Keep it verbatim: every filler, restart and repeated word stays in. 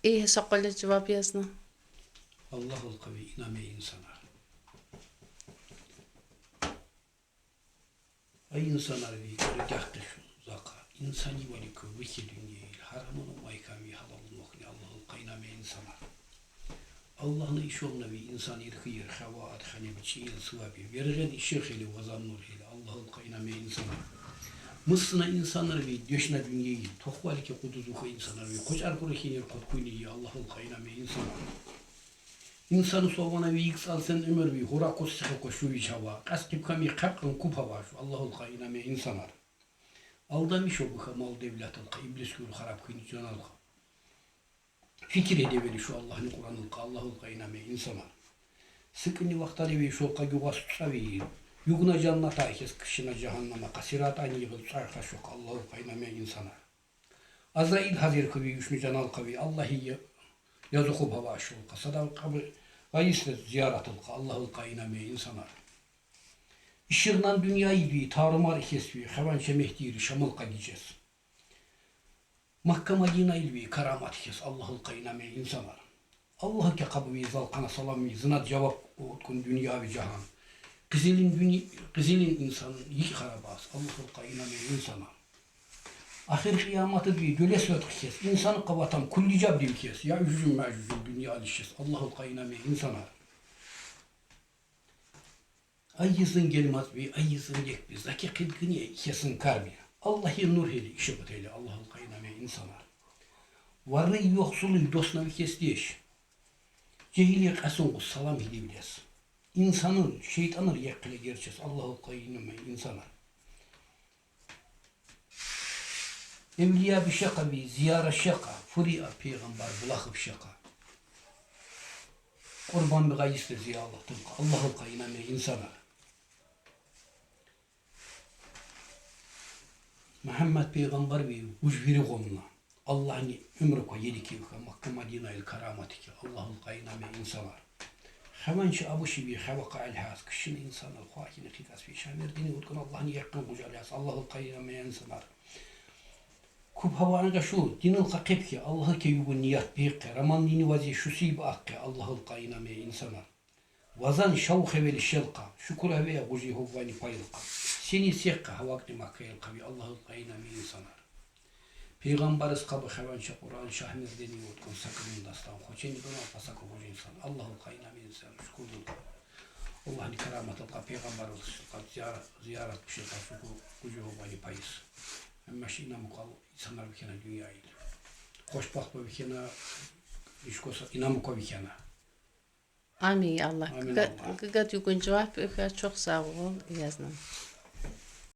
Ey, soqolle cuvap yazın. Аллагь ылкъа ви инаме инсанар. Ай инсанар ви, эрегахте шу закъа. Инсан ивали куь вихьи дуьнья ил. Гьарамун майкан ви, гьалалун мохни, Аллагь ылкъа инаме инсанар. Аллагьны ишонна ви инсан ирхи ир, хава ад хани бичи ил суваби. Верген иши хели, вазан нур хели, Аллагь ылкъа инаме инсанар. Муссана инсанар ви, дешна дуьнья ил. Тохвали ки къудуз уху инсанар ви, къучар кури хинир къуткуьни, Аллагь ылкъа инаме инсанар. Инсан сована ви, иксал сен уьмуьр ви, гьура кус сихи кус шу вич гьава. Къаст къипками хъапкъан куп гьава шу, Аллагь ылкъа инаме инсанар. Алдамиш обуха мал-девлет ылкъа, иблис гуьр харап хьуьн жан алкъа. Фикир эдевели шу Аллагьни Къуран ылкъа, Аллагь ылкъа инаме инсанар. Сыкъини вахтари ви шолкъа гуьгъас цӀави, югна жаннат ахьес, кишина жагьаннам ахъа, сиратани йигъил цӀай хашукъ, Аллагь ылкъа инаме инсанар. Азраил гьазир хьуви, уьшню жан алкъа ви, Аллагьи я-, язуху бава шолкъа. Садав къабур гъайислет зиярат ылкъа, Аллагь ылкъа инаме инсанар. Ишигънан дуьнья ил ви, тарумар ихьес ви, хаван шемехтири шамылкъа гижес. Макка-Мадина ил ви, карамат ихьес, Аллагь ылкъа инаме инсанар. Аллагь ке къабур ви залкъана салам ви, зынат жавап уткъун дуьнья ви жагьан. Къизилин дуьнья, къизилин инсан йикъ харабас, Аллагь ылкъа инаме инсанар. Ахир къиямат ил ви, дуьлес ветх ихьес, инсан къаватам кулли жаб див ихьес, я уьжуьжун мажуьжун дуьнья алишес, Аллагь ылкъа инаме инсанар. Ай йизин гелмаз ви, ай йизин гек ви, заки къидгини ихьесин кар ви. Аллагьи нур хели, иши бут хели, Аллагь ылкъа инаме инсанар. Варри йохсулуй досна ви хьес деш. Жегьили къасун къус салам хьиливлес. Инсанын шейтӀаныр еккъиле герчес, Аллагь ылкъа инаме инсанар. Эвлия бишекъа ви, зияра шекъа, фури а пейгъамбар булахып шекъа. Къурбан би гъайисле зиялат ылкъа, Аллагь ылкъа инаме инсанар. Мугьаммад пейгъамбар ви гуж вири гъомна. Аллагьни уьмру ква, еди кивха, Макка-Мадина ил карамат ики, Аллагь ылкъа инаме инсанар. Хаван ши абуши ви, хава къа алгьас, кишин инсанар, хва хьини хикас ви, Шамердини уткъун Аллагьни якъин гъуж алгьас, Аллагь ылкъа инаме инсанар. Куп гьава анга шу, дин ылкъа къепхье, Аллагь ке югъу ният бейкъе, рамандини вази шу сиб ахъе, Аллагь ылкъа инаме инсанар. Вазан шав хевели шелкъа, шукур аве я гъужи гьуввани пай ылкъа. Сени секъа гьавакни Макка йылкъа ви, Аллагь ылкъа инаме инсанар. Пейгъамбарыз къабу хаван ша Къуръан, Шагьмердини уткъун сакъымын дастан, хочени дона пасака гъуж инсан, Аллагь ылкъа инаме инсан, шукур ылкъа. Аллагьни карамат ылкъа, пейгъамбарыз ылкъа, зиярат, зиярат куш ылкъа, шукур гъужи гьуввани пайыз. Амма ши инамукъал инсанар вихьена дуьнья ил. Хошбахт вихьена, ишкоса инамукъа вихьена. Амин, Аллагь. Амин, Гыга-, Аллагь. гыгат югюн жувап, чох сав бол, Иязнан.